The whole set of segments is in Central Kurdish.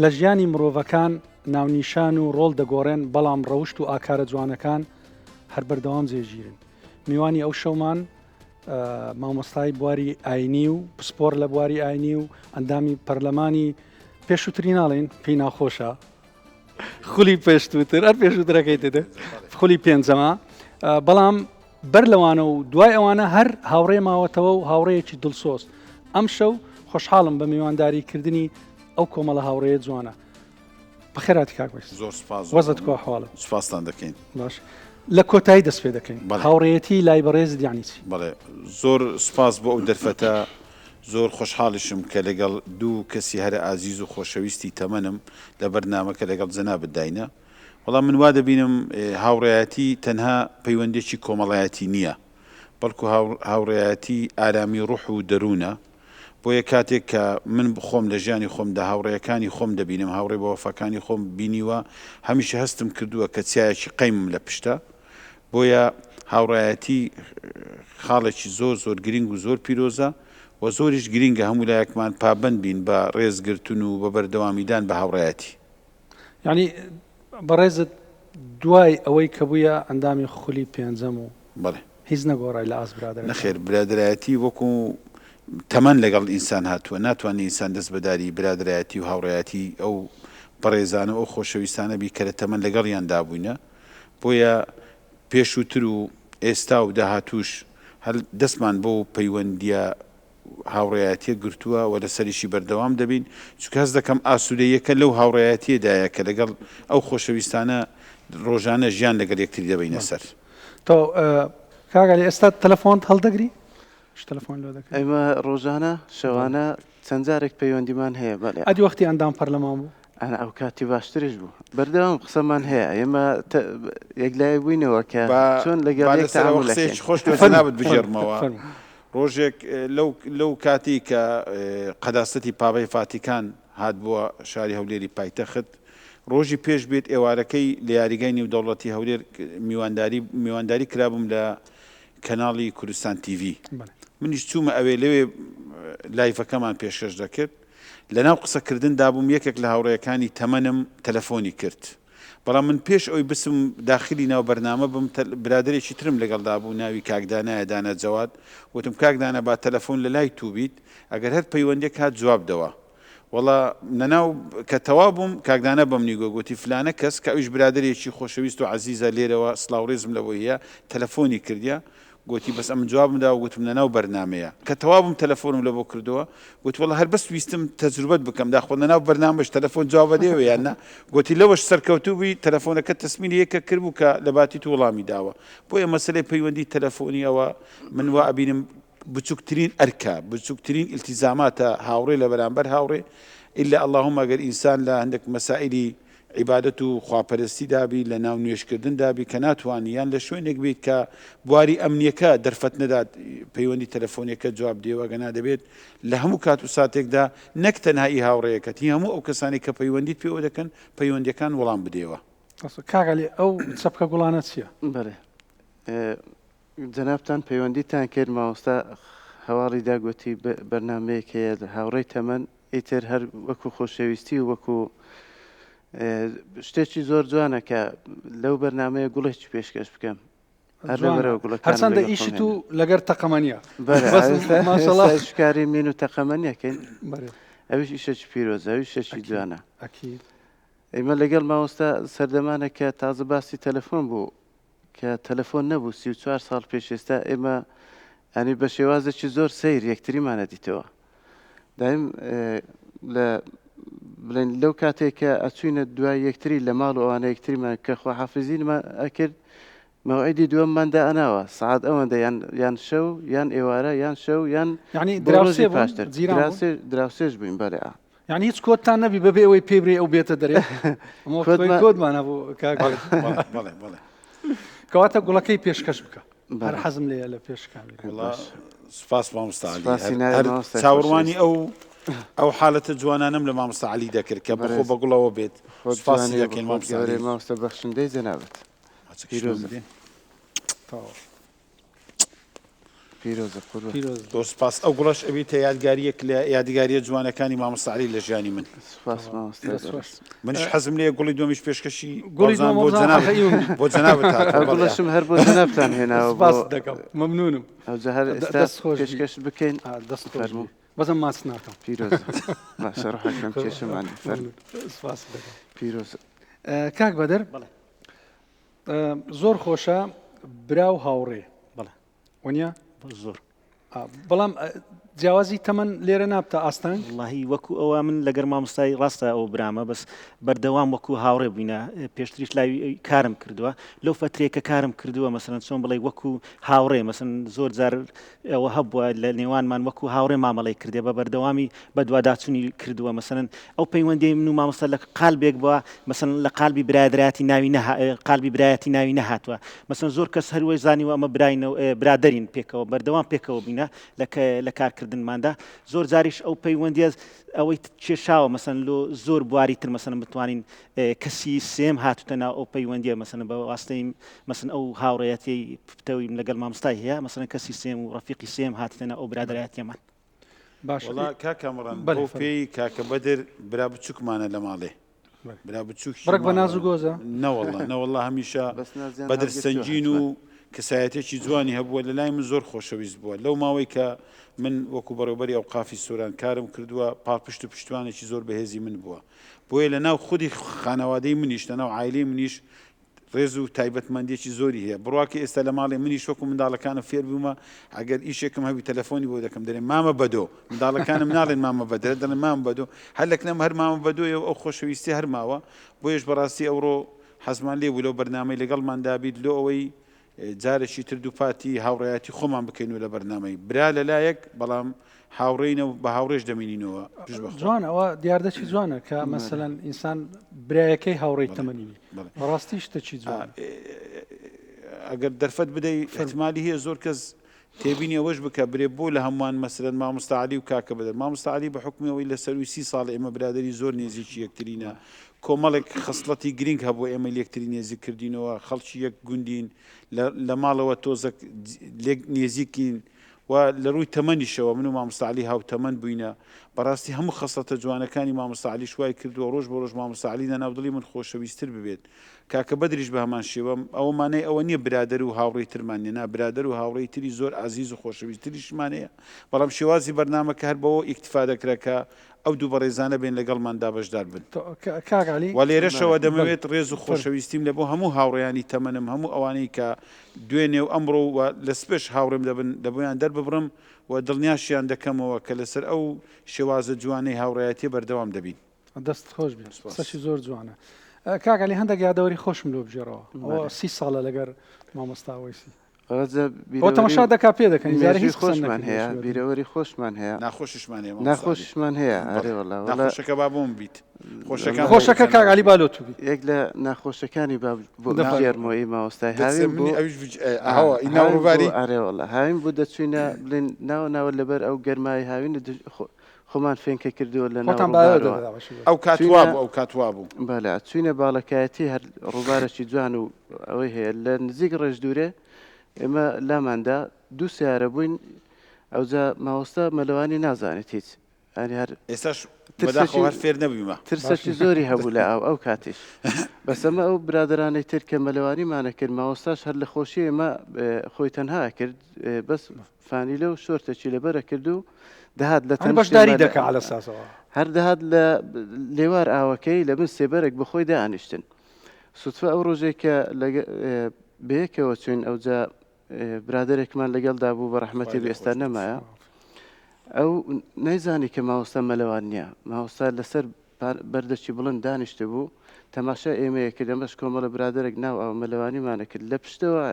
لە ژیانی مڕۆڤەکان ناونیشان و ڕۆڵ دەگۆڕێن بەڵام ڕەوشت و ئاکارە جوانەکان هەر بەردەوام جێگیرن. میوانی ئەو شەومان مامۆستای بواری ئاینی و پسپۆر لە بواری ئاینی و ئەندامی پەرلەمانی پێشووتری ناڵێن پێی ناخۆشە خولی پێشتوتر ئەر پێشووترەکەی دەدە خولی پێنجەمە بەڵام بەر لەوانە و دوای ئەوانە هەر هاوڕێ ماوەتەوە و هاوڕێیەکی دڵسۆز. ئەمشەو خۆشحاڵم بە میوانداری کردنی ئەو کۆمەڵە هاوڕێیە جوانە. بەخێرهاتی کاک وەیس. زۆر سوپاس. وەزت کوا حواڵت؟ سوپاستان دەکەین. باش. لە کۆتایی دەست پێ دەکەین. بەڵێ. هاوڕێیەتی لای بەڕێزت یانی چی؟ بەڵێ. زۆر سوپاس بۆ ئەو دەرفەتە. زۆر خۆشحاڵیشم کە لەگەڵ دوو کەسی هەرە ئازیز و خۆشەویستی تەمەنم لە بەرنامەکە لەگەڵ جەنابت داینە. بەڵام من وا دەبینم هاوڕێیەتی تەنها پەیوەندیەکی کۆمەڵایەتی نییە، بەڵکو هاوڕێیەتی ئارامی ڕوح و دەروونە، بۆیە کاتێک کە من خۆم لە ژیانی خۆمدا هاوڕێیەکانی خۆم دەبینم، هاوڕێ بەوەفاکانی خۆم بینیوە، هەمیشە هەستم کردووە کە چیایەکی قەیمم لە پشتە، بۆیە هاوڕێیەتی خاڵێکی زۆر زۆر گرنگ و زۆر پیرۆزە و زۆریش گرنگە هەموو لایەکمان پابەند بین بە ڕێزگرتن و بە بەردەوامیدان بە هاوڕێیەتی. یانی بەڕێزت دوای ئەوەی کە بوویە ئەندامی خولی پێنجەم و بەڵێ. هیچ نەگۆڕای لە ئاست برادەرەکان؟ نەخێر برادەرایەتی وەکو تەمەن لەگەڵ ئینسان هاتووە ناتوانێ ئینسان دەست بەداری برادەرایەتی و هاوڕێیەتی ئەو بەڕێزانە و ئەو خۆشەویستانە بی کە لە تەمەن لەگەڵیان دابووینە بۆیە پێشووتر و ئێستا و داهاتووش هەر دەستمان بەو پەیوەندیە هاوڕێیەتیە گرتووە و لەسەریشی بەردەوام دەبین، چونکە هەست دەکەم ئاسوودەییەکە لەو هاوڕێیەتیەدایە کە لەگەڵ ئەو خۆشەویستانە ڕۆژانە ژیان لەگەڵ یەکتری دەبەینە سەر. تەواو کاک عەلی ئێستا تەلەفۆنت هەڵدەگری؟ ش تەلەفۆن لۆ دەکەی؟ ئێمە ڕۆژانە شەوانە چەند جارێک پەیوەندیمان هەیە بەڵێ. ئەدی وەختی ئەندام پەرلەمان بوو؟ ئەنا ئەو کاتی باشتریش بوو بەردەوام قسەمان هەیە ئێمە یەکلایی بووینەوە کە چۆن لەگەڵ با یەک لەسەر ئەوە تەعامول ئەکەین. قسەیەکی خۆش لۆ جەنابت بگێڕمەوە. فەرموو. ڕۆژێک لەو لەو کاتی کە قەداسەتی پاپای فاتیکان هاتبووە شاری هەولێری پایتەخت، ڕۆژی پێش بێت ئێوارەکەی لە یاریگای نێودەوڵەتی هەولێر میوانداری میوانداری کرابووم لە کەناڵی کوردستان تیڤی. منیش چوومە ئەوێ لەوێ لایڤەکەمان پێشکەش دەکرد. لەناو قسەکردندا بووم یەکێک لە هاوڕێیەکانی تەمەنم تەلەفۆنی کرد. بەڵام من پێش ئەوەی بچم داخلی ناو بەرنامە بم برادەرێکی ترم لەگەڵدا بوو ناوی کاک دانایە دانا جەواد وتم کاک دانا با تەلەفۆن لە لای تو بیت ئەگەر هەر پەیوەندێک هات جواب دەوە وەڵا نەناو کە تەواو بووم کاک دانا بەمنی گۆ گوتی فلانە کەس کە ئەویش برادەرێکی خۆشەویست و عەزیزە لێرەوە سڵاو ڕێزم لەبۆی هەیە تەلەفۆنی کردیە گۆتی بەس ئەمن جوابم داوە گوتم لەناو بەرنامەیە کە تەواو بووم تەلەفۆنم لەبۆ کردەوە گوتی وەڵا هەر بەس ویستم تەجروبەت بکەم داخۆ لەناو بەرنامەش تەلەفۆن جواب ئەدەیەوە یان نا گوتی لەوەش سەرکەوتوو بووی تەلەفۆنەکە تەسمیلی یەکە کردبوو کە لە باتی تو وەڵامی داوە بۆیە مەسەلەی پەیوەندی تەلەفۆنی ئەوە من وا ئەبینم بچووکترین ئەرکە بچووکترین ئیلتیزاماتە هاوڕێ لە بەرامبەر هاوڕێ ئیلا اللهم ئەگەر ئینسان لە هەندێک مەسائلی عیبادەت و خواپەرستیدا بی، لە ناو نوێژکردندا بی کە ناتوانی، یان لە شوێنێک بیت کە بواری ئەمنیەکە دەرفەت نەدات پەیوەندی تەلەفۆنیەکە جواب بدەیەوە، ئەگەنا دەبێت لە هەموو کات و ساتێکدا نەک تەنها ئی هاوڕێیەکەت، هی هەموو ئەو کەسانەی کە پەیوەندیت پێوە دەکەن پەیوەندیەکان وەڵام بدەیەوە. ڕاستە کاک عەلی ئەو چەپکە گوڵانە چیە؟ بەڵێ جەنابتان پەیوەندیتان کرد مامۆستا هەواڵی دا گۆتی بەرنامەیەک هەیە هاوڕێی تەمەن ئیتر هەر وەکو خۆشەویستی و وەکو شتێکی زۆر جوانە کە لەو بەرنمەیە گوڵێکی پێشکەش بکەم هەر لەبەرەوە گوڵەکانم هەرچەندە لەگەڵ خۆم ئیشت و هێنا. لەگەر تەقەمەنیە بەرێ بەس ئێستا ماشەڵا ئێستا شکاری مین و تەقەمەنیەکەین بەرێ ئەویش ئیشێکی پیرۆزە ئەویش شتێکی ئەکید جوانە ئەکید ئێمە لەگەڵ مامۆستا سەردەمانە کە تازە باسی تەلەفۆن بوو کە تەلەفۆن نەبوو 34 ساڵ پێش ئێستا ئێمە ئەنی بە شێوازێکی زۆر سەیر یەکتریمانە دیتەوە دایم لە بڵێن لەو کاتێک کە ئەچوینە دوای یەکتری لە ماڵ و ئەوانە یەکتریمان کە خواحافزینمان ئەکرد مەوعیدی دووەممان دائەناوە سەعات ئەوەندە یان یان شەو یان ئێوارە یان شەو یان یعنی بۆ ڕۆژی دراوسێ بوون پاشتر جیران بوون دراوسێ دراوسێش بووین بەڵێ ئا یعنی هیچ کۆتتان نەبی بەبێ ئەوەی پێ برێ ئەو بێتە دەرێ ئەمە وەخت خۆی کۆتمان کۆتمان هەبوو کاک بەڵێ بەڵێ بەڵێ بەڵێ بەڵێ کەواتە گوڵەکەی پێشکەش بکە هەر بەڵێ حەزم لێیە لە پێش کامێرا وەڵا باش سوپاس مامۆستا عەلی سوپاسی هەر ناوی هەر مامۆستای چاوەڕوانی خۆشەویست ئەو ئەو حالەتە جوانانەم لە مامۆستا عەلی دەکرد کە بەخۆ بەڕێز بە گوڵەوە بێت خۆت سوپاسی جوانی و دەکەین بەخۆت مامۆستا گەورەی عەلی مامۆستا بەخشندەی جەنابت ماچەکیشمان پیرۆزە بدێ تەواو. پیرۆزە قوربان. پیرۆز. زۆر سوپاس ئەو گوڵەش ئەبیتە یادگاریەک لە یادگاریە جوانەکانی مامۆستا عەلی لە ژیانی من. سوپاس مامۆستای دەست خۆش. بەڕێز. منیش حەزم لێیە گوڵی دووەمیش پێشکەشی گوڵی وابزانم دووەم بۆ وابزانم جەنابت حەقە ئیوە بۆ جەنابت هاتووە ئەو بەڵێ. گوڵەشم هەر بۆ جەنابتان هێناوە بۆ سوپاست دەکەم مەمنونم. ئەوجا هەر ئێستا دەست خۆش بی. پێشکەشت بکەین ئا دەست خۆش بی. فەرموو. بەس ئەم ماچ ناکەم. پیرۆزە باشە ڕۆحەکەم کێشەمان نیە فەرموو. مەمنون سوپاست دەکەم. پیرۆزە. کاک بەدر بەڵێ. زۆر خۆشە برا و هاوڕێ. بەڵێ. وەنیە؟ زۆر. بەڵام جیاوازی تەمەن لێرە نابتە ئاستەنگ؟ وەڵاهی وەکو ئەوە من لەگەر مامۆستای ڕاستە ئەو برامە بەس بەردەوام وەکو هاوڕێ بووینە پێشتریش لاوی کارم کردووە لەو فەترەیە کە کارم کردووە مەسەلەن چۆن بڵێ وەکو هاوڕێ مەسەن زۆر جار ئەوە هەبووە لە نێوانمان وەکو هاوڕێ مامەڵەی کردێ بە بەردەوامی بەدواداچوونی کردووە مەسەلەن ئەو پەیوەندیەی من و مامۆستا لە قالبێک بووە مەسەلەن لە قالبی برادەرایەتی ناوی نەها قالبی برایەتی ناوی نەهاتووە مەسەلەن زۆر کەس هەر وای زانیوە ئەمە براینە و برادەرین پێکەوە بەردەوام پێکەوە بووینە لە لە کارکردنماندا زۆر جاریش ئەو پەیوەندیە ئەوەی کێشاوە مەسەن لۆ زۆر بواری تر مەسەن بتوانین کەسی سێم هاتوتە ناو ئەو پەیوەندیە مەسەن بە واستەی مەسن ئەو هاوڕێیەتی پتەویم لەگەڵ مامۆستای هەیە مەسەن کەسی سێم و ڕەفیقی سێم هاتتە ناو ئەو برادەرایەتیەمان. باشە وەڵا کاک کامەران بەلێ بەو فەرموو. پێی کاکە بەدر برا بچوکمانە لە ماڵێ بەلێ. برا بچوکی بڕێک بە ناز و ماڵە گۆزە؟ نەوەڵا نەوەڵا هەمیشە بەس نازیان بەدر هەڵگرتووە سەنگین حەتمەن. و کەسایەتێکی جوانی هەبووە لە لای من زۆر خۆشەویست بووە لەو ماوەی کە من وەکو بەڕێوبەری ئەوقافی سۆران کارم کردووە پاڵپشت و پشتیوانێکی زۆر بەهێزی من بووە بۆیە لە ناو خودی خانەوادەی منیش لە ناو عایلەی منیش ڕێز و تایبەتمەندیەکی زۆری هەیە بڕواکە ئێستا لە ماڵێ منیش وەکو منداڵەکانم فێر بوومە ئەگەر ئیشێکم هەبی تەلەفۆنی بۆ دەکەم دەرێ مامە بەدۆ منداڵەکانم ناڵێن مامە بەدرە دەڵێن مامە بەدۆ هەر لەکنەم هەر مامە بەدۆیە و ئەو خۆشەویستی هەر ماوە بۆیەش بەڕاستی ئەوڕۆ حەزمان لێ بوو لەو بەرنامەی لەگەڵماندا بیت لۆ ئەوەی جارێکی تر دووپاتی هاوڕێیەتی خۆمان بکەین و لە بەرنامەی برا لە لایەک بەڵام هاوڕێینە و بە هاوڕێش دەمینینەوە پشت بە خوا. جوانە ئەوە دیاردەکی جوانە کە مەسەلەن ئینسان برایەکەی هاوڕێی تەمەنی بی بەڵێ. بەڕاستی شتەکی جوانە. ئەگەر دەرفەت بدەی ئیحتمالی هەیە زۆر کەس تێبینی ئەوەش بکە برێ بۆ لە هەمووان مەسەلەن مامۆستا عەلی و کاکە بەدر مامۆستا عەلی بە حوکمی ئەوەی لە سەرووی سی ساڵ ئێمە برادەری زۆر نێزیکی یەکترینە کۆمەڵێک خەسڵەتی گرینگ هەبوو ئێمەی لێکتری نێزیک کردینەوە خەڵکی یەک گوندین لە لە ماڵەوە تۆزەک لێک نێزیکین و لە ڕووی تەمەنیشەوە من و مامۆستا عەلی هاوتەمەن بووینە بەڕاستی هەموو خەسڵەتە جوانەکانی مامۆستا عەلیش وای کردووە ڕۆژ بە ڕۆژ مامۆستا عەلی لە ناو دڵی من خۆشەویستتر ببێت کاکە بەدریش بە هەمان شێوە، ئەوە مانای ئەوە نییە برادەر و هاوڕێی ترمان نییە، نا برادەر و هاوڕێی تری زۆر ئازیز و خۆشەویستتریشمان هەیە، بەڵام شێوازی بەرنامەکە هەر بەوە ئیکتفا دەکرا کە ئەو دوو بەڕێزانە بێن لەگەڵماندا بەشدار بن. کاک عەلی. وە لێرەشەوە دەمەوێت ڕێز و فەرموو. خۆشەویستیم لە بۆ هەموو هاوڕێیانی تەمەنم، هەموو ئەوانەی کە دوێنێ و ئەمڕۆ و لە سبەش هاوڕێم دەبن لە بۆیان دەرببڕم و دڵنیاشیان دەکەمەوە کە لەسەر ئەو شێوازە جوانەی هاوڕێیەتیە بەردەوام دەبین. دەست خۆش بێ قسەشی زۆر جوانە کاک عەلی هەندێک یادەوەری خۆشم لۆ بگێڕەوە ئەوە سی ساڵە لەگەر مامۆستا وەیسی ئەوە تەماشا دەکا پێ دەکەنی جارێ هیچ قسە خۆشمان هەیە بیرەوەری خۆشمان هەیە ناخۆشیشمان هەیە ناخۆشیشمان هەیە ئەرێ وەڵا ناخۆشەکە با بۆم بیت خۆشەکان خۆشەکە کاک عەلی با لۆ تو بی یەک لە ناخۆشەکانی با بۆ بگێڕمەوە ئی مامۆستای هاوین بوو ئەویش ئەوە ئی ناو ڕووباری ئەرێ وەڵا هاوین بوو دەچوینە بڵێن ناوە ناوە لەبەر ئەو گەرمای هاوینە خۆمان فێنکە کردووە لە ناو خۆتان بایەوە ڕووبارەوە. دەدا باشی ئەو کات چوینە وابوو ئەو کات وابوو. بەلێ چوینە باڵەکایەتی هەر ڕووبارەکی جوان و ئەوەی هەیە لە نزیک ڕێژدوورێ ئێمە لاماندا دوو سیارە بووین ئەوجا ماوەستا مەلەوانی نازانێت هیچ ئەنی هەر ئێستاش ترسەکی بەداخەوە هەر فێر نەبوویمە. ترسەکی زۆری هەبوو لە ئاو ئەو کاتیش بەس ئەمە ئەو برادەرانەی تر کە مەلەوانیمانە کرد ماوەستاش هەر لە خۆشی ئێمە خۆی تەنها کرد بەس فانیلە و شۆرتەکی لەبەر ئەکرد و دەهات لە هەر تەنیشتی بەشداری مەلا دەکا عەلە ساسەوە. هەر دەهات لە لێوار ئاوەکەی لە بن سێبەرێک بە خۆی دائەنیشتن. سوتفە ئەو ڕۆژەی کە لەگە بەیەکەوە چووین ئەوجا برادەرێکمان لەگەڵدا بوو بە ڕەحمەتی خوای بێ لێ ئێستا خۆش بێت. نەمایە ئەو نەیزانی کە مامۆستا مەلەوان نییە مامۆستا لەسەر بەردەکی بڵند دانیشتبوو تەماشای ئێمەیە کرد ئەمەش کۆمەڵە برادەرێک ناو ئاو مەلەوانیمانە کرد لە پشتەوە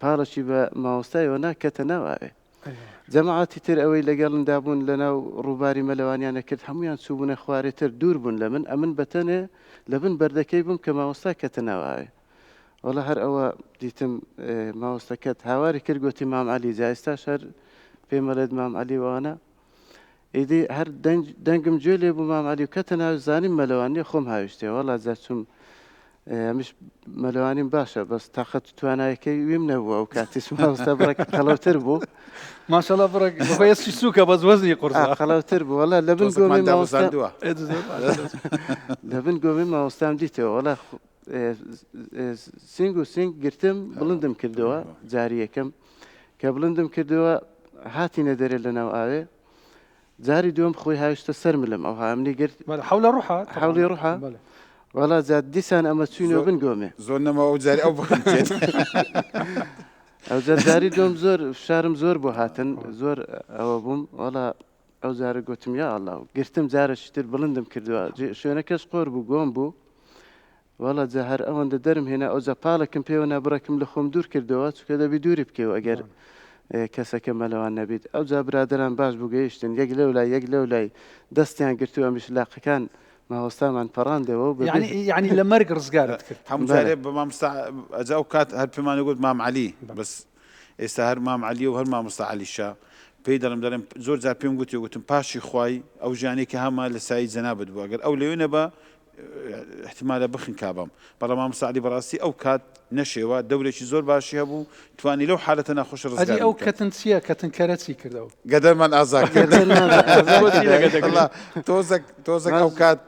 پاڵەکی بە مامۆستایەوە نا کەتە ناو ئاوێ جەماعەتی تر ئەوەی لەگەڵمدا بوون لە ناو ڕووباری مەلەوانیانە کرد هەموویان چووبوونە خوارێ تر دوور بوون لە من ئەمن بەتەنێ لە بن بەردەکەی بووم کە مامۆستا کەتە ناو ئاوێ وەڵا هەر ئەوە دیتم مامۆستەکەت هاواری کرد گۆتی مام عەلی جا ئێستاش هەر پێمەڵێت مام عەلی وانە ئیدی هەر دەنگ دەنگم گوێ لێ بوو مام عەلی و کەتە ناو زانیم مەلەوان نیە خۆم هاویشتێ وەڵا جا چووم. ئەمیش مەلەوانیم باشە بەس تاقەت و توانایەکەی ویم نەبوو ئەو کاتیش مامۆستا بڕێک قەڵەوتر بوو. ماشەڵا بڕێک بەخۆی ئەسپی سووکە بەس وەزنی قورسە. قەڵەوتر بوو وەڵا لە بن تۆزەکمان گۆمی مامۆستا دابەزاندووە. ئێ زۆر باشە. لە بن گۆمی مامۆستام دیتەوە وەڵا سینگ و سینگ گرتم بڵندم کردەوە جاری یەکەم کە بڵندم کردەوە هاتینە دەرێ لە ناو ئاوێ جاری دووەم خۆی هاویشتە سەر ملم ئەوها ئەمنی گرت. بەلێ حەولە ڕوحە تەبعەن. حەولی ڕوحە بەلێ. وەڵا جا دیسان ئەمە چووینەوە زۆر بن گۆمێ. زۆر نەما ئەو جاری ئەو بخنکێت. ئەوجا جاری دووەم زۆر فشارم زۆر بۆ هاتن زۆر ئەوە بووم وەڵا ئەو جارە گۆتم یا ئەڵا و گرتم جارەکی تر بڵندم کردوە شوێنەکەش قۆر بوو گۆم بوو وەڵا جا هەر ئەوەندە دەرم هێنا ئەوجا پاڵێکم پێوە نا بڕێکم لە خۆم دوور کردەوە چونکە دەبی دووری بکەی ئەگەر کەسەکە مەلەوان نەبیت ئەوجا برادەران باش بوو گەیشتن یەک لەو لای یەک لەو لای دەستیان گرت و ئەمیش لاقەکان مامۆستامان پەڕاندەوە و بەبێ یعنی یعنی لە مەرگ ڕزگارت کرد هەموو بەلێ. جارێ بە مامۆستا ئەجا ئەو کات هەر پێمان دەگوت مام عەلی بەس ئێستا هەر مام عەلیە و هەر مامۆستا عەلیشە پێی دەڵێم دەڵێم زۆر جار پێم گوتی گوتم پاشی خوای ئەو ژیانەی کە هەمە لە سایەی جەنابت بوو ئەگەر ئەو لەوێ نەبا احتمالە بخنکابم بەڵام مامۆستا عەلی بەڕاستی ئەو کات نەشێوە دەورێکی زۆر باشی هەبوو توانی لەو حالەتە ناخۆشە ئەدی ڕزگارم ئەو بکات. کەتن چییە کەتن کەرە چی کرد ئەو؟ گەدەرمان ئازاد کرد. گەدەرمان ئازاد بۆچی لە گەدە وەڵا گرت؟ تۆزەک تۆزەک ئەو کات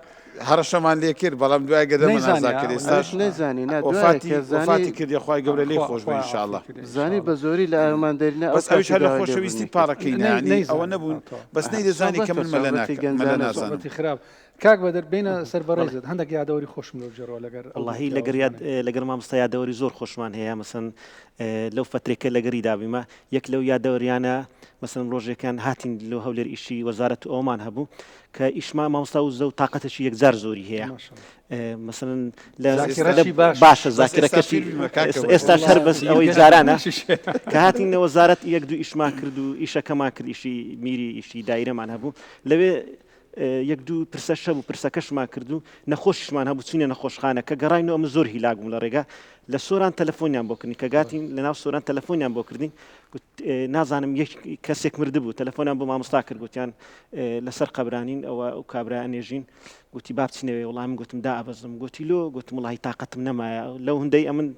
هەڕەشەمان لێ کرد بەڵام دوای گەدەرمان نەیزانی ئازاد ئا کرد ئەو ئێستاش ئەویش نەیزانی نا دوایە وەفاتی کە زانی وەفاتی کردیە خوای گەورە لێی خوا خۆش بێ خوا ان شاء عەفوی اللە. کردی ان شاء زانی اللە. بە زۆری لە ئاومان دەرینە ئەو بەس ئەویش کاتی هەر لە داوای خۆشەویستی لێبوردنی کرد. پاڕەکەی نا نەی یانی ئەوە نەیزانی نەبوون ئا تەواو. بەس نەیدەزانی کە سۆبەتە من مەلە سۆبەتی ناکەم مەلە گەنجانە بوو. نازانم. سۆبەتی خراپ کاک بەدر بێینە سەر بەڵێ. بەڕێزت هەندێک یادەوەری خۆشم لۆ بگێڕەوە لەگەر ئەو دوو وەڵاهی پیاوە لەگەر یاد جوانەی. لەگەر مامۆستا یادەوەری زۆر خۆشمان هەیە مەسەن لەو فەترەی کە لەگەری دابیمە یەک لەو یادەوەریانە مەسەن ڕۆژێکان هاتین لۆ هەولێر ئیشی وەزارەت و ئەومان هەبوو کە ئیشما مامۆستا وزە و تاقەتێکی یەکجار زۆری هەیە ماشاءاللە. مەسەن لە زاکیرەشی باشە. باشە بەس ئێستا زاکرەکەشی فیر بیمە کاکە بەدر. ئێستاش هەر بەس ئەوەی وەڵا جارانە بیرگەشیش هەیە. کە هاتینە وەزارەت یەک دوو ئیشمان کرد و ئیشەکەمان کرد ئیشی میری ئیشی دایرەمان هەبوو لەوێ یەک دوو پرسەش هەبوو پرسەکەشمان کرد و نەخۆشیشمان هەبوو چوینە نەخۆشخانە کە گەڕاینەوە من زۆر هیلاک بووم لە ڕێگا لە سۆران تەلەفۆنیان بۆ کردین کە گاتین لە ناو سۆران تەلەفۆنیان بۆ کردین نازانم یەک کەسێک مردبوو تەلەفۆنیان بۆ مامۆستا کرد گوتیان لەسەر قەبرانین ئەوە ئەو کابرا ئەنێژین گوتی با بچینەوێ وەڵام من گوتم دائەبەزم گوتی لۆ گوتم وڵی تاقەتم نەمایە لەو هەندەی ئەمن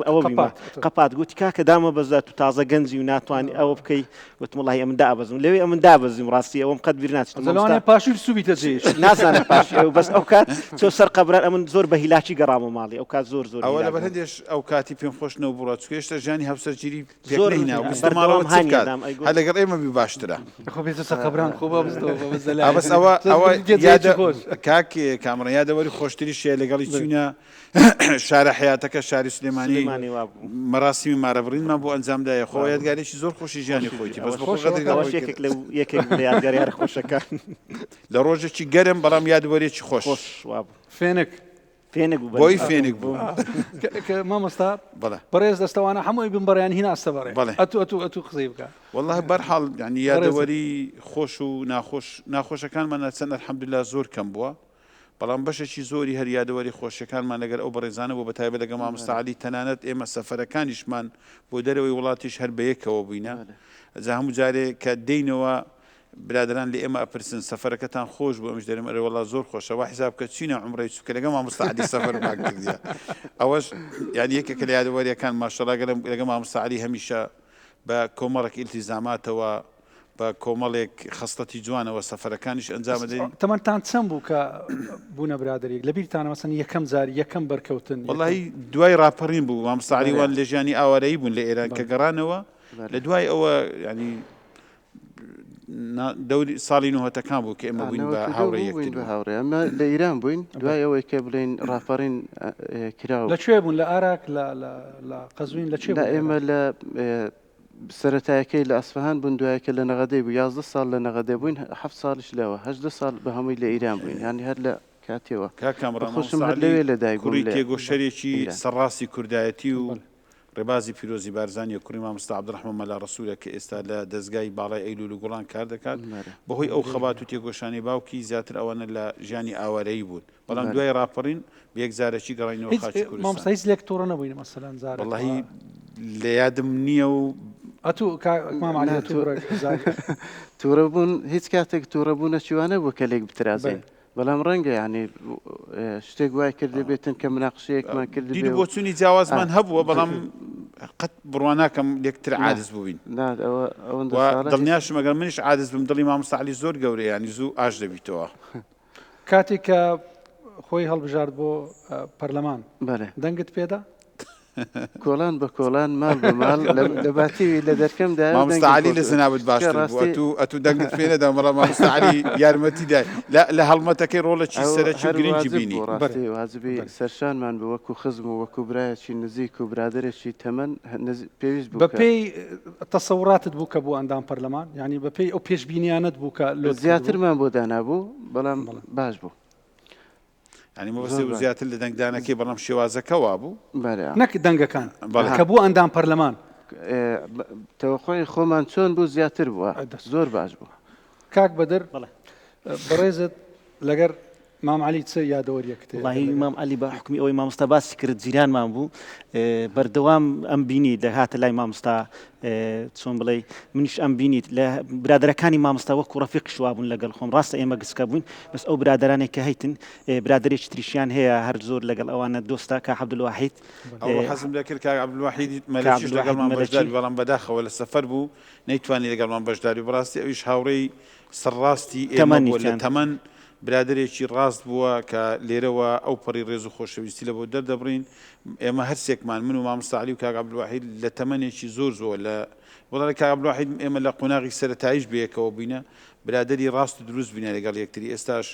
ئەوە بیمە قەپات گوتی کاکە دامە بەزات و تازە گەنجی و ناتوانانی ئەوە بکەی گوتم وڵی ئەمن دائەبەزم لەوێ ئەمن دابەزیم ڕاستی ئەوم قەت بیر ناچێت لەوانەیە پاشی سوبیتە جێ نازانم پاشی ئەو بەس ئەو کات چۆ سەر قەبران ئەمن زۆر بە هیلاکی گەڕامە ماڵی ئەو کات زۆر زۆر ئەوە هیلاک لەبەر بووم. هەندێش ئەو کاتی پێم خۆش نەبوو بڕوا چونکە هێشتا ژیانی هاوسەرگیری پێک زۆر نەهیناوە بەردەوام گوتم ماڵەوە چ هانی بکات ئەدام ئەیگوت هەر لەگەڵ ئێمە بی باشترە. خۆ بێتە سەر قەبران خۆ با بستەوە بە بەس ئا بەس ئەوە ئەوە گەجەیەکی یادە خۆش. کاک کامڕان یادەوەری خۆشتریش هەیە لەگەڵی چووینە شارە حەیاتەکە شاری سلێمانی سلێمانی وابوو. مەراسیمی مارەبڕینمان بۆ ئەنجام دایە خۆ یادگارێکی زۆر خۆشی ژیانی خۆیتی بەس بەخۆ غەدری لە ئەوەش خۆی یەکێک کرد. لەو یەکێک بوو لە یادگارییە هەرە خۆشەکان. لە ڕۆژێکی گەرم بەڵام یادوەریەکی خۆش. خۆش وابوو. فێنک. فێنک بوو بۆی فێنک بوو. کە مامۆستا بەڵێ. بەڕێز دەستەوانە هەمووی بم بەڕێیان هینا ئەستە بەڕێ. بەڵێ. ئەتوو ئەتوو ئەتوو قسەی بکە. وەڵڵاهی بەرحاڵ یانی بەڕێزت. یادەوەری خۆش و ناخۆش ناخۆشەکانمان هەرچەند الحمدللە زۆر کەم بووە بەڵام بەشێکی زۆری هەر یادەوەری خۆشیەکانمان لەگەر ئەو بەڕێزانە بوو بەتایبەت لەگەڵ مامۆستا عەلی تەنانەت ئێمە سەفەرەکانیشمان بۆ دەرەوەی وڵاتیش هەر بەیەکەوە بووینە جا هەموو جارێ کە دێینەوە برادەران لە ئێمە ئەپرسن سەفەرەکەتان خۆش بوو ئەمیش دەرێم ئەرێ وەڵا زۆر خۆشە وا حیساب بکە چوینە عومرەی چونکە لەگەڵ مامۆستا عەلی سەفەرمان کردیە ئەوەش یانی یەکێکە لە یادەوەریەکان ماشەڵا گەلم لەگەڵ مامۆستا عەلی هەمیشە بە کۆمەڵێک ئیلتیزاماتەوە بە کۆمەڵێک خەسڵەتی جوانەوە سەفەرەکانیش ئەنجام ئەدەین. تەمەنتان چەند بوو کە بوونە برادەر یەک؟ لەبیرتانە مەسەن یەکەم جار یەکەم بەرکەوتن؟ یەکەم وەڵاهی دوای ڕاپەڕین بوو مامۆستا عەلی وان لە ژیانی ئاوارەیی بوون لە ئێران کە گەڕانەوە لە دوای ئەوە یانی دەوری ساڵی نۆهەتەکان بوو کە ئێمە بووین بە هاوڕێ یەکتر بە هاوڕێ ئەمە لە ئیران بووین دوای ئەوەی کە بڵێین ڕاپەڕین کرا لە کوێ بوون لە ئاراک لە لە قەزوین لە کوێ لە ئێمە لە سەتایەکەی لە ئەسفهان بوون دوایەکە لە نەغەدەی بوو 11 ساڵ لە نەغەدە بووین هەفت ساڵیش لەوە 18 ساڵ بە هەمووی لە ئیران بووین یانی هەر لە کاتێوە کاک کامڕان خۆشم مامۆستا هەر عەلی لەوێ لەدایک بووم کوڕی لە تێگۆشەرێکی ئیران. سەرڕاستی کوردایەتی و ڕێبازی پیرۆزی بارزانییە، کوڕی مامۆستا عەبدولڕەحمان مەلا ڕەسوولە کە ئێستا لە دەزگای باڵای ئەیلوول و گوڵان کار دەکات، بەهۆی ئەو خەبات و تێکۆشانەی باوکی زیاتر ئەوانە لە ژیانی ئاوارەیی بوون، بەڵام دوای ڕاپەڕین بە یەکجارەکی گەڕاینەوە هیچ خاکی کوردستان. مامۆستا هیچ لێک توڕە نەبووین مەسەلەن جارێک وەڵاهی لە یادم نییە و. ئەتوو کاک مام عەلی ئەتوو بڕێک زاری. توڕە بوون هیچ کاتێک توڕە بوونەکی وا نەبووە کە لێک بترازێین. بەڵام ڕەنگە یانی شتێک وای کردبێتن کە مناقشەیەکمان دید کردبێ و و بۆچوونی جیاوازمان هەبووە بەڵام قەت بڕوا ناکەم لێکتر نا عاجز بووبین. نا ئەوە ئەوەندە و ساڵە هیچ دڵنیاشم ئەگەر منیش عاجز بم دڵی مامۆستا عەلی زۆر گەورەیە یانی زوو ئاش دەبیتەوە. کاتێک کە خۆی هەڵبژارد بۆ پەرلەمان بەلێ. دەنگت پێدا؟ کۆڵان بە کۆڵان ماڵ بە ماڵ لە باتیوی لە دەرکەم دایە و مامۆستا دەنگم عەلی لە خۆش جەنابت چونکە باشتر بوو ڕاستی ئەتوو ئەتوو دەنگت پێ نەدام بەڵام مامۆستا عەلی یارمەتی دای لە لە هەڵمەتەکەی ڕۆڵێکی ئەو سەرەکی و هەر گرنگی واجب بینی. بوو بەرێ ڕاستی واجبی بەرێ. سەرشانمان بوو وەکوو خزم و وەکوو برایەکی نزیک و برادەرێکی تەمەن نز پێویست بوو بە کە. پێی تەسەوراتت بوو کە بووە ئەندام پەرلەمان؟ یانی بە پێی ئەو پێشبینیانەت بوو کە لۆت کردبوو؟ زیاترمان بۆ دانابوو بەڵام بەڵێ. باش بوو. یانی مەبەستی زۆر و باش. زیاتر لە دەنگدانەکەی بەڵام شێوازەکە وابوو. بەرێ. نەک دەنگەکان بەڵێ. کە بووە ئەندام پەرلەمان. تەوەقوعی خۆمان چۆن بوو زیاتر بووە دەست زۆر باش بوو. کاک بەدر بەڵێ. بەڕێزت لەگەر مام عەلی چ یادەوەریەکت هەیە وەڵاهی لەگەر؟ مام عەلی بە حوکمی ئەوەی مامۆستا باسی کرد جیرانمان بوو بەردەوام ئەم بینی دەهاتە لای مامۆستا چۆن بڵێی منیش ئەم بینیت لە برادەرەکانی مامۆستا وەکو ڕەفیقیش وابوون لەگەڵ خۆم ڕاستە ئێمە گچکە بووین بەس ئەو برادەرانێک کە هەیتن برادەرێکی تریشیان هەیە هەر زۆر لەگەڵ ئەوانە دۆستە کا عەبدولواحید ئەوڕۆ حەزم دەکرد کاک عەبدولواحید مەلەکیش لەگەڵمان بەشدار بی بەڵام بەداخەوە لە سەفەر بوو نەیتوانی لەگەڵمان بەشدار بی بەڕاستی ئەویش هاوڕێی سەرڕاستی ئێمە بووە لە تەمەن برادەرێکی ڕاست بووە کە لێرەوە ئەو پەڕی ڕێز و خۆشەویستی لە بۆ دەردەبڕین ئێمە هەرسێکمان من و مامۆستا عەلی و کاک عەبدولواحید لە تەمەنێکی زۆر زۆر لە وەڵا کاک عەبدولواحید ئێمە لە قۆناغی سەرەتاییش بەیەکەوە بووینە برادەری ڕاست و دروست بووینە لەگەڵ یەکتری ئێستاش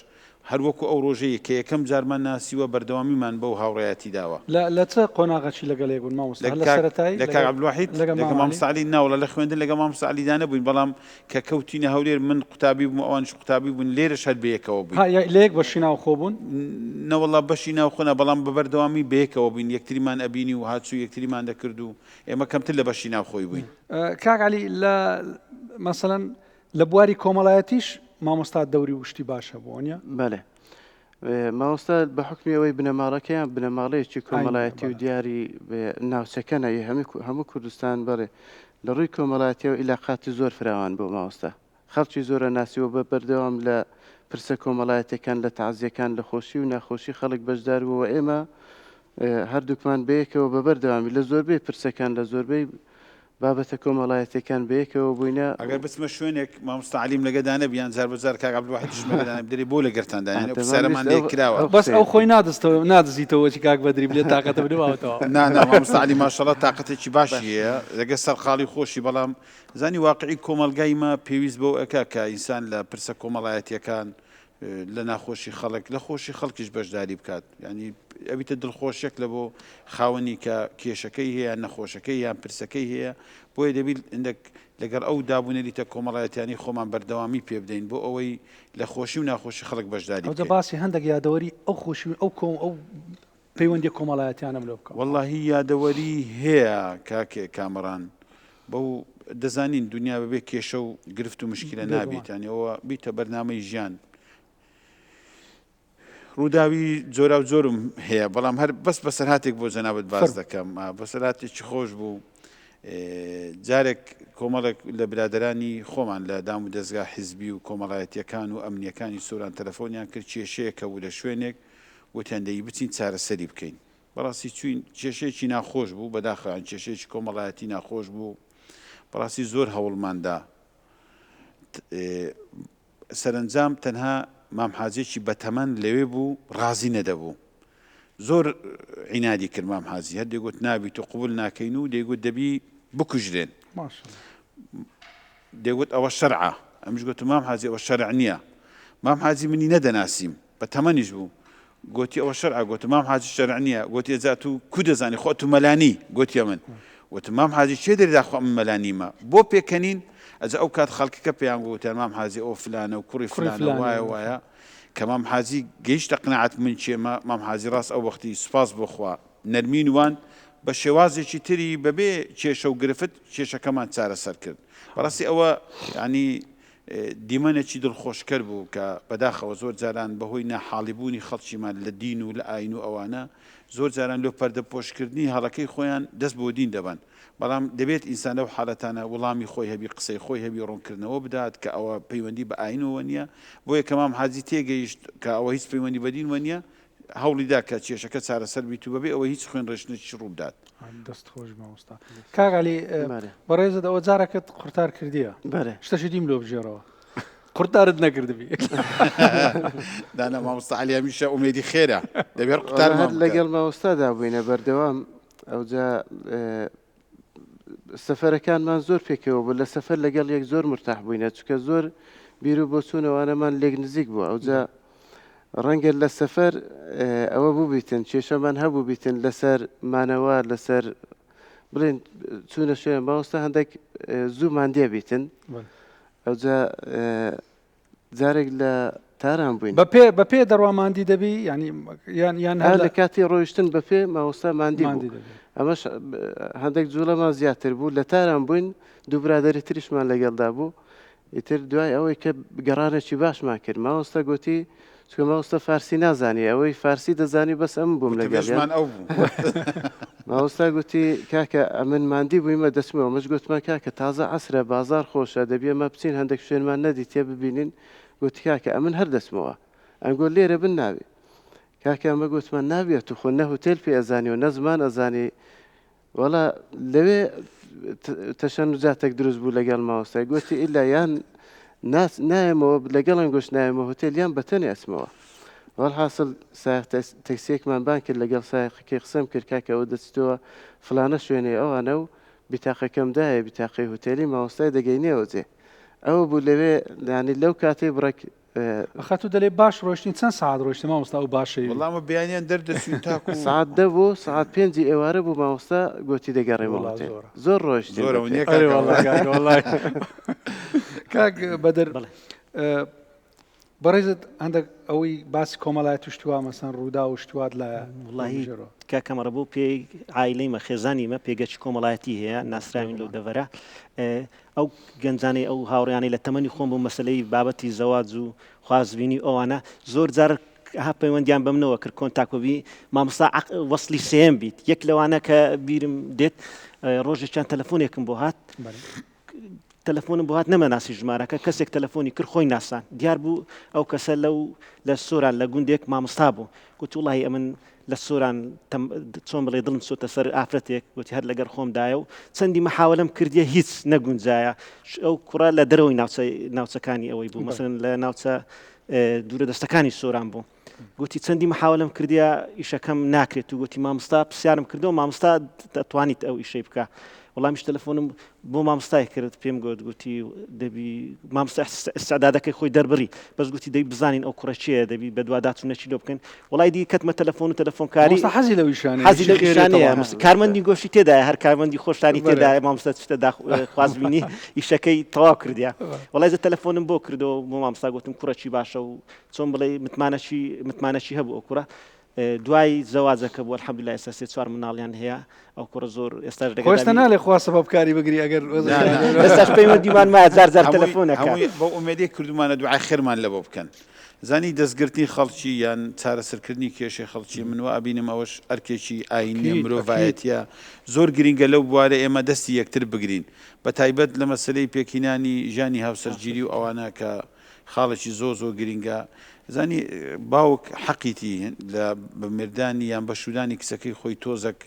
هەر وەکو ئەو ڕۆژەی کە یەکەم جارمان ناسیوە بەردەوامیمان بەو هاوڕێیاتی داوە. لە لە چ قۆناغەکی لەگەڵ یەک بوون مامۆستا؟ لە هەر لە کاک سەرەتایی لە کاک لەگەڵ عەبدولواحید لەگەڵ لەگەڵ مام عەلی؟ مامۆستا عەلی ناوەڵا لە خوێندن لەگەڵ مامۆستا عەلیدا نەبووین بەڵام کە کەوتینە هەولێر من قوتابی بووم و ئەوانیش قوتابی بوون لێرەش هەر بەیەکەوە بووین. ها لە یەک بەشی ناوخۆ بوون؟ نەوەڵا بەشی ناوخۆ نا بەڵام بە بەردەوامی بەیەکەوە بووین یەکتریمان ئەبینی و هاتچووی یەکتریمان دەکرد و ئێمە کەمتر لە بەشی ناوخۆی بووین. کاک عەلی لە مەسەلەن لە بواری کۆمەڵایەتیش مامۆستا دەوری و شتی باش هەبوو وانیە؟ بەلێ مامۆستا بە حوکمی ئەوەی بنەماڵەکەیان بنەماڵەیەکی کۆمەڵایەتی و دیاری ناوچەکەنە ی هەموو کوردستان بەڵێ لە ڕووی کۆمەڵایەتیەوە ئیلاقاتی زۆر فراوان بوو مامۆستا خەڵکی زۆرە ناسیوە بە بەردەوام لە پرسە کۆمەڵایەتیەکان لە تەعزیەکان لە خۆشی و ناخۆشی خەڵک بەشدار بوو و ئێمە هەردووکمان بەیەکەوە بە بەردەوامی لە زۆربەی پرسەکان لە زۆربەی بابەتە کۆمەڵایەتیەکان بەیەکەوە بووینە. ئەگەر بچمە شوێنێک مامۆستا عەلیم لەگەدا نەبی یان جار بە جار کاک عەبدولواحیدیشم لەگەدا نەبی دەرێ بۆ لەگەرتان دانێن ئەو پرسیارەمان لێ کراوە. بەس ئەو خۆی نادزتەوە نادزیتەوە چی کاک بەدری بلێ تاقەتم نەماوەتەوە. نا نا مامۆستا عەلی ماشەڵا تاقەتێکی باشی هەیە لەگەر سەرقاڵی خۆشی بەڵام زانی واقعی کۆمەڵگای مە پێویست بەو ئەکا کە ئینسان لە پرسە کۆمەڵایەتیەکان لە ناخۆشی خەڵک لە خۆشی خەڵکیش بەشداری بکات یانی ئەبیتە دڵخۆشیەک لە بۆ خاوەنی کە کێشەکەی هەیە نەخۆشەکەی یان پرسەکەی هەیە بۆیە دەبیت هەندێک لەگەڵ ئەو دابونەریتە کۆمەڵایەتیانی خۆمان بەردەوامی پێ بدەین بۆ ئەوەی لە خۆشی و ناخۆشی خەڵک بەشداری ئەوجا بکەین. باسی هەندێک یادەوەری ئەو خۆشی و ئەو کۆ ئەو پەیوەندیە کۆمەڵایەتیانەم لۆ بکە. وەڵاهی یادەوەری هەیە کاک کامەران بەو دەزانین دونیا بەبێ کێشە و گرفت و مشکیلە نابیت بێگومان. یانی ئەوە بیتە بەرنامەی ژیان ڕووداوی جۆراو جۆرم هەیە بەڵام هەر بەس بەسەرهاتێک بۆ جەنابت باس فەرموو. دەکەم بەسەرهاتێکی خۆش بوو جارێک کۆمەڵێک لە برادەرانی خۆمان لە دام و دەزگا حیزبی و کۆمەڵایەتیەکان و ئەمنیەکانی سۆران تەلەفۆنیان کرد کێشەیەک هەبوو لە شوێنێک وتیان دەی بچین چارەسەری بکەین بەڕاستی چوین کێشەیەکی ناخۆش بوو بەداخەوە یان کێشەیەکی کۆمەڵایەتی ناخۆش بوو بەڕاستی زۆر هەوڵماندا سەرەنجام تەنها مام حاجێکی بەتەمەن لەوێ بوو ڕازی نەدەبوو زۆر عینادی کرد مام حاجی هەر دەیگوت نابیت و قبول ناکەین و دەیگوت دەبی بکوژرێن دەیگوت ئەوە شەرعە ئەمش گوتم مام حاجی ئەوە شەرع نییە مام حاجی منی نەدەناسیم بە تەمەنیش بوو گۆتی ئەوە شەرعە گۆتم مام حاجی شەرع نیە گۆتی ئەجا ئەتوو کو دەزانی خۆ ئەتوو مەلا نی گۆتیە من وتم مام حاجی کێ دەرێ داخوا من مەلا نیمە بۆ پێکەنین ئەجا ئەو کات خەڵکەکە پێیان گۆ وتیان مام حاجی ئەوە فلانە و کوڕی کوڕی فلانە فلانە وایە وایە کە مام حاجی گەیشتە قناعەت من کێمە مام حاجی ڕاست ئەو وەختی سوپاس بۆ خوا نەرمی نواند بە شێوازێکی تری بەبێ کێشە و گرفت کێشەکەمان چارەسەر کرد بەڕاستی ئەوە یانی دیمەنێکی دڵخۆشکەر بوو کە بەداخەوە زۆر جاران بەهۆی ناحاڵیبوونی خەڵکیمان لە دین و لە ئاین و ئەوانە زۆر جاران لۆ پەردەپۆشکردنی هەڵەکەی خۆیان دەست بۆ دین دەبەن. بەڵام دەبێت ئینسان لەو حالەتانە وڵامی خۆی هەبی، قسەی خۆی هەبی، ڕوونکردنەوە بدات کە ئەوە پەیوەندی بە ئاینەوە نییە. بۆیە کە مام حاجی تێگەیشت کە ئەوە هیچ پەیوەندی بە دینوە نییە، هەوڵی دا کە کێشەکە چارەسەر بیت و بەبێ ئەوەی هیچ خوێنڕێژنێکیش ڕوو بدات. دەست خۆش مامۆستا. کاک عەلی بەڕێزت ئەوە جارەکەت قورتار کردیە؟ بەرێ. شتەشی دیم لۆ بگێڕەوە. قورتارت نەکردبی. دانا مامۆستا عەلی هەمیشە ئومێدی خێرە. دەبێ هەر قورتارمان هەر لەگەڵ مامۆستادا بووینە بەردەوام ئەوجا سەفەرەکانمان زۆر پێکەوە بوو لە سەفەر لەگەڵ یەک زۆر مرتاح بووینە چونکە زۆر بیر و بۆچوونەوانەمان لێک نزیک بوو ئەوجا ڕەنگە لە سەفەر ئەوە بووبیتن کێشەمان هەبوو بیتن لەسەر مانەوە لەسەر بڵێن چوونە شوێن ماوەستا هەندێک زوو ماندیە بیتن ئەوجا جارێک لە تاران بووین. بە پێ بە پێ دەڕوا ماندی دەبی یانی یان یان هەر لە کاتی ڕۆیشتن بە پێ مامۆستا ماندی بوو ئەمەش هەندێک جوڵەمان زیاتر بوو لە تاران بووین دوو برادەری تریشمان لەگەڵدا بوو ئیتر دوای ئەوەی کە گەڕانێکی باشمان کرد مامۆستا گوتی چونکە مامۆستا فارسی نازانی ئەوەی فارسی دەزانی بەس ئەم بووم لەگەڵیان ئەو بوو مامۆستا گوتی کاکە ئەمن ماندی بوویمە دەچمەوە مش گوتمان کاکە تازە عەسرە بازاڕ خۆشە دەبی ئێمە بچین هەندێک شوێنمان نەدیتیە ببینین گوتی کاکە ئەمن هەر دەچمەوە ئەنگۆ لێرە بن نابی کاکە ئەمە گوتمان نابی ئەتوو خۆ نە هوتێل پێ ئەزانی و نە زمان ئەزانی وەڵا لەوێ تەشەنوجاتێک دروست بوو لەگەڵ مامۆستای گوتی ئیلا یان ناس نایەمەوە لەگەڵ ئەنگۆش نایەمەوە هوتێل یان بەتەنێ ئەچمەوە وەڵحاسڵ سایەق تەکسیەکمان بان کرد لەگەڵ سایەقەکەی قسەم کرد کاکە ئەوە دەچیتەوە فلانە شوێنێ ئەوانە و بیتاقەکەم دایە بیتاقەی هوتێلی مامۆستای دەگەینێەوە جێ ئەوە بوو لەوێ یانی لەو کاتەی بڕێک ئەخە تو دەلێ باش ڕۆشتین چەند سەعات ڕۆشتین مامۆستا ئەو باشەی وەڵا ئەمە بەیانیان دەردەچوین تاکو سەعات دە بوو سەعات پێنجی ئێوارە بوو مامۆستا گۆتی دەگەڕێمەوە وەڵا هۆتێل زۆرە. زۆر ڕۆشتین زۆرە بە پێ ونیە ئەرێ کاکە وەڵا کاکە وەڵا کاک بەدر بەڵێ. ئە، بەڕێزت هەندێک ئەوەی باسی کۆمەڵایەتی و شتوا مەسەن ڕوودا و شتوات لایە وەڵاهی بژێرەوە. کاک کەمەڕە بۆ پێی عایلەی مە خێزانی مە پێگەچی کۆمەڵایەتی هەیە ناسراوین لەو دەڤەرە ئە، ئەو گەنجانەی ئەو هاوڕێیانەی لە تەمەنی خۆم بوو مەسەلەی بابەتی زەواج و خوازبینی و ئەوانە زۆر جار ها پەیوەندیان بە منەوە کرد کۆنتاک بی مامۆستا وەصلی سێم بیت یەک لەوانە کە بیرم دێت ڕۆژێکیان تەلەفۆنێکم بۆ هات تەلەفۆنم بۆ هات نەمەناسی ژمارەکە کەسێک تەلەفۆنی کرد خۆی ناسان دیار بوو ئەو کەسە لەو لە سۆران لە گوندێک مامۆستا بوو گوتی وڵی ئەمن لە سۆران چۆن بڵێ دڵم چۆتە سەر ئافرەتێک گوتی هەر لەگەر خۆمدایە و چەندی مەحاوەلەم کردیە هیچ نەگونجایە ئەو کوڕە لە دەرەوەی ناوچەکانی ئەوەی بوو مەسەن لە ناوچە دوورە دەستەکانی سۆران بوو گوتی چەندی محاولم کردیا ئیشەکەم ناکرێت و گوتی مامۆستا پرسیارم کردو مامۆستا دەتوانیت ئەو ئیشەی بکە وەڵامیش تەلەفۆنم بۆ مامۆستای کرد پێم گوت گوتی دەبی مامۆستا ئیستعدادەکەی خۆی دەربڕی بەس گوتی دەی بزانین ئەو کوڕە کێیە دەبی بەدواداچوونەکی لۆ بکەین وەڵای دی کەتمە تەلەفۆن و تەلەفۆنکاری مامۆستا حەزی لەو ئیشانەیە حەزی لەو ئیشی خێرێ ئیشانەیە تەواو. کارمەندی گۆشتی تێدایە هەر کارمەندی خۆشتانی بەڵێ. تێدایە مامۆستا چتە خوازبینی ئیشەکەی تەواو کردیا وەڵای زە تەلەفۆنم بۆ کردەوە بۆ مامۆستا گوتم کوڕەکی باشە و چۆن بڵێ متمانەکی متمانەکی هەبوو ئەو کوڕە دوای زەواجەکە بوو الحمدلله ئێستا سێ چوار مناڵیان هەیە ئەو کوڕە زۆر ئێستاش خۆ ئێستا نالێ خوا سەبەبکاری بگری ئەگەر ئێستاش پەیوەندیمان مایە جار جار تەلەفۆن ئەکا. هەمووی بەو ئومێدەی کردوومانە دوعای خێرمان لەبۆ بکەن. زانی دەستگرتنی خەڵکی یان چارەسەرکردنی کێشەی خەڵکی من وا ئەبینم ئەوەش ئەرکێکی ئاینیە ئەکید ئەکید. مرۆڤایەتیە زۆر گرینگە لەو بوارە ئێمە دەستی یەکتر بگرین بەتایبەت لە مەسەلەی پێکهینانی ژیانی هاوسەرگیری و ئەوانە کە خاڵێکی زۆر زۆر گرینگە زانی باوک حەقیتی لە بە مێردانی یان بە شوودانی کچەکەی خۆی تۆزەک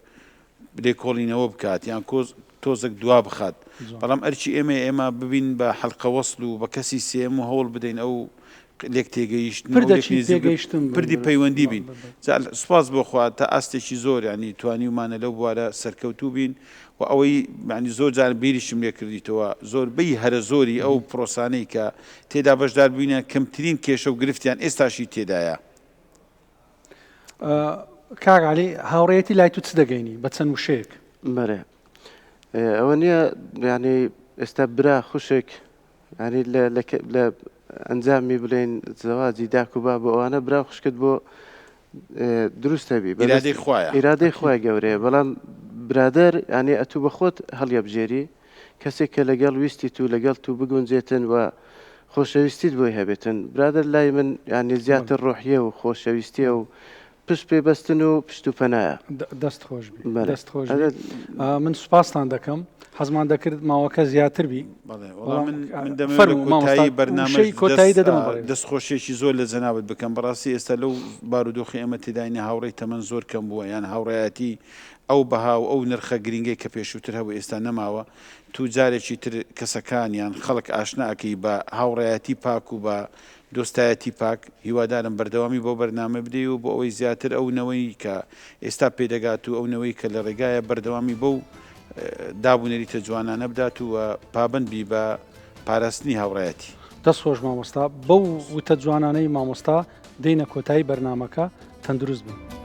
لێکۆڵینەوە بکات یان کۆز تۆزەک دوا بخات بەڵام ئەرکی ئێمە ئێمە ببین بە حەلقە وەسل و بە کەسی سێم و هەوڵ بدەین ئەو لێک تێگەیشتن و لێک پردەکی نزیک تێگەیشتن بن پردی دروست پەیوەندی بین بن. جا سوپاس بۆ خوا تا ئاستێکی زۆر یانی توانیومانە لەو بوارە سەرکەوتوو بین و ئەوەی یانی زۆر جار بیریشم لێ کردیتەوە زۆربەی هەرە زۆری ئەو پرۆسانەی کە تێدا بەشدار بووینە کەمترین کێشە و گرفتیان ئێستاشی تێدایە. کاک عەلی هاوڕێیەتی لای تو چ دەگەینی بە چەند وشەیەک؟ بەرێ ئەوە نییە یانی ئێستا برا خوشک یانی لە لە لە ئەنجامی بڵێین زەواجی داک و باب و ئەوانە برا و خوشکت بۆ دروست هەبی بە ئیرادەی خوایە. ئیرادەی خوای گەورەیە بەڵام برادەر یانی ئەتوو بە خۆت هەڵیەبژێری کەسێک کە لەگەڵ ویستی تو لەگەڵ تو بگونجێتن و خۆشەویستیت بۆی هەبێتن برادەر لای من یانی زیاتر ڕۆحیە و خۆشەویستیە و. پشت پێ بەستن و پشت و پەنایە. دەست خۆش بی. دەست خۆش بی. من سوپاستان دەکەم. حەزمان دەکرد ماوەکە زیاتر بی. بەڵێ وەڵا من من دەمەوێت لە کۆتایی بەرنامەش دەست خۆشیەکی زۆر لە جەنابت بکەم بەڕاستی ئێستا لەو بارودۆخی ئێمە تێداینە هاوڕێی تەمەن زۆر کەم بووە یان هاوڕێیەتی ئەو بەها و ئەو نرخە گرینگەی کە پێشووتر هەبوو ئێستا نەماوە تو جارێکی تر کەسەکان یان خەڵک ئاشنا ئەکەی بە هاوڕێیەتی پاک و بە دۆستایەتی پاک، هیوادارم بەردەوامی بەو بەرنامە بدەی و بۆ ئەوەی زیاتر ئەو نەوەی کە ئێستا پێدەگات و ئەو نەوەی کە لە ڕێگایە بەردەوامی بەو داب و نەریتە جوانانە بدات و پابەند بی بە پاراستنی هاوڕێیەتی. دەست خۆش مامۆستا، بەو وتە جوانانەی مامۆستا دێینە کۆتایی بەرنامەکە، تەندروست بن.